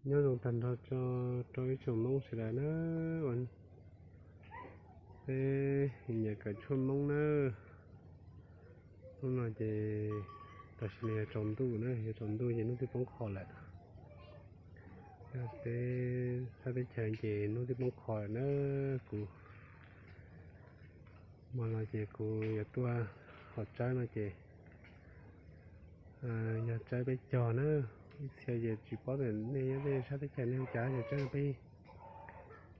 Nyob zoo tag nrho rau ib tsoom Hmoob sawv daws na, peb nyiam kawm tshuaj Hmoob na. Hnub no ces tam sim no yuav tsaus ntuj na, yuav tsaus ntuj ces hnub twb poob qho lawm. Peb sab teb chaws ces hnub twb poob qho lawm na. Kuv hmo no ces kuv yuav tuaj hom tsawb no ces yog tsawb peb cog na. Ib txhia ces tsis paub tias nej nyob tej sab teb chaws nej hu cas, yog tsawb no peb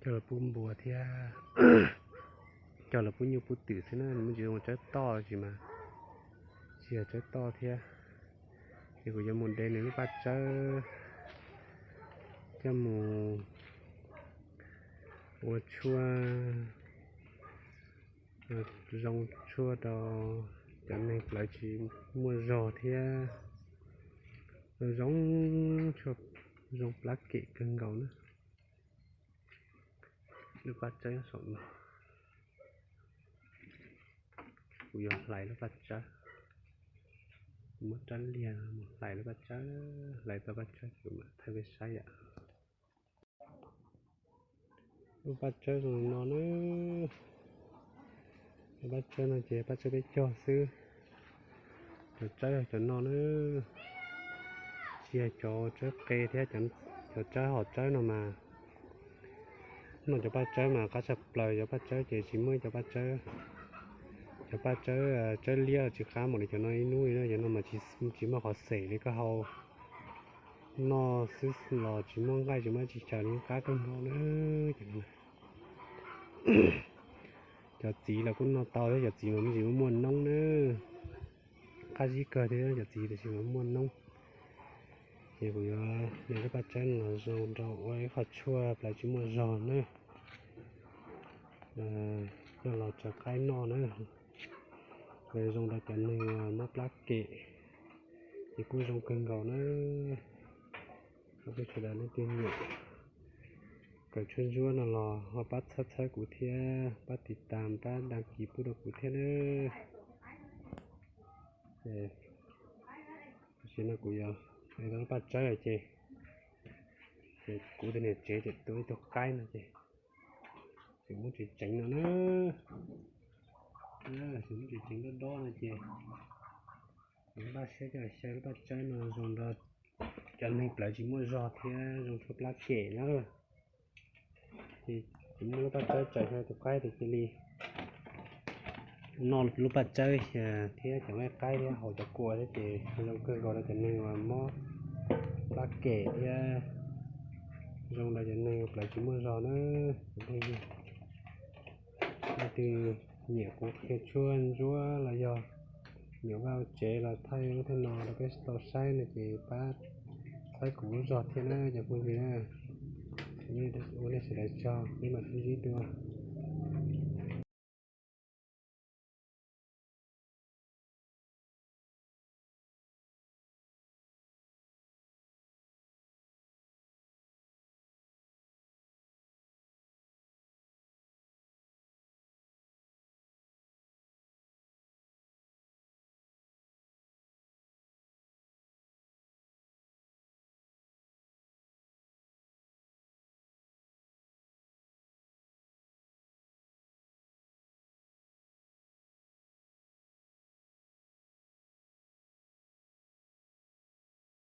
cog los pub npua thiab cog los pub nyuj pub twm xwb na, nws muaj tsis zoo tsawb toj tsis mas, tsis yog tsawb toj thiab. Ces kuv yuav mus de nws lub paj tsawb coj mus ua tshuaj zoo tshuaj rau cov neeg plawv tsis muaj zog thiab. Zoo, zoo plab kem kawg nkaus na. Lub paj tsawb saum no, kuv yuav hlais lub paj tsawb, muab rab liag mus hlais lub paj tsawb, hlais tau paj tsawb ces kuv mam thaij peb saib yom. Lub paj tsawb zoo li no na. Cov paj tsawb no ces paj tsawb peb cog xwb. Cov tsawb yog cov no na, tsis yog cov tsawb qe thiab. Cov tsawb hom tsawb no mas, no cov paj tsawb mas qab tshaj plaws. Cov paj tsawb ces tsis muaj cov paj tsawb, cov paj tsawb, tsawb liab tsis qab npaum li cov no ib hnub li na. Cov no mas tsis muaj qhov xes li, koj hau noj xwb los tsis muaj nqaij tsis muaj tsis chaw li, qab kawg nkaus na. Cov txiv los kuj noj tau thiab, cov txiv mas me ntsis muaj muaj noob na. Qab zib kawg thiab cov txiv tiam sis mas muaj noob. Ces kuv yuav de lub paj tsawb no los zoo rau ua ib qho tshuaj plawv tsis muaj zog na, coj los tsaws qaib noj na. Zoo rau cov neeg mob plab kem ces kuj zoo kawg nkaus na. Cov phooj ywg sawv daws leej twg nyiam kawm tshuaj ntsuab no los ho pab txhawb txhawb kuv thiab, pab tiv tas, pab đăng ký pub rau kuv thiab na. Tam sim no kuv yuav de tau lub paj tsawb lawm ces, ces kuv tus niam tsev tseem tua ib tug qaib no ces, tseem muab tsev tseev no na, tseem muab tsev tseev dob dob no ces, kuv npaj siab coj xyaw lub paj tsawb no zoo rau cov neeg plawv tsis muaj zog thiab zoo tshuaj plab kem na. Ces kuv muab lub paj tsawb tsaws xyaw tus qaib ces cia li noj lub paj tsawb thiab cov nqaij qaib thiab haus cov kua thiab ces zoo kawg nkaus rau cov neeg uas mob plab kem thiab zoo rau cov neeg plawv tsis muaj zog na. Leej twg nyiam kuv qhia tshuaj ntsuab los yog nyiam vaj tsev los thaij ub thaij no rau peb tau saib no ces pab txhawb kuv lub zog thiab na cov phooj ywg na. Ua nej sawv daws tsaug, peb mam sib ntsib dua.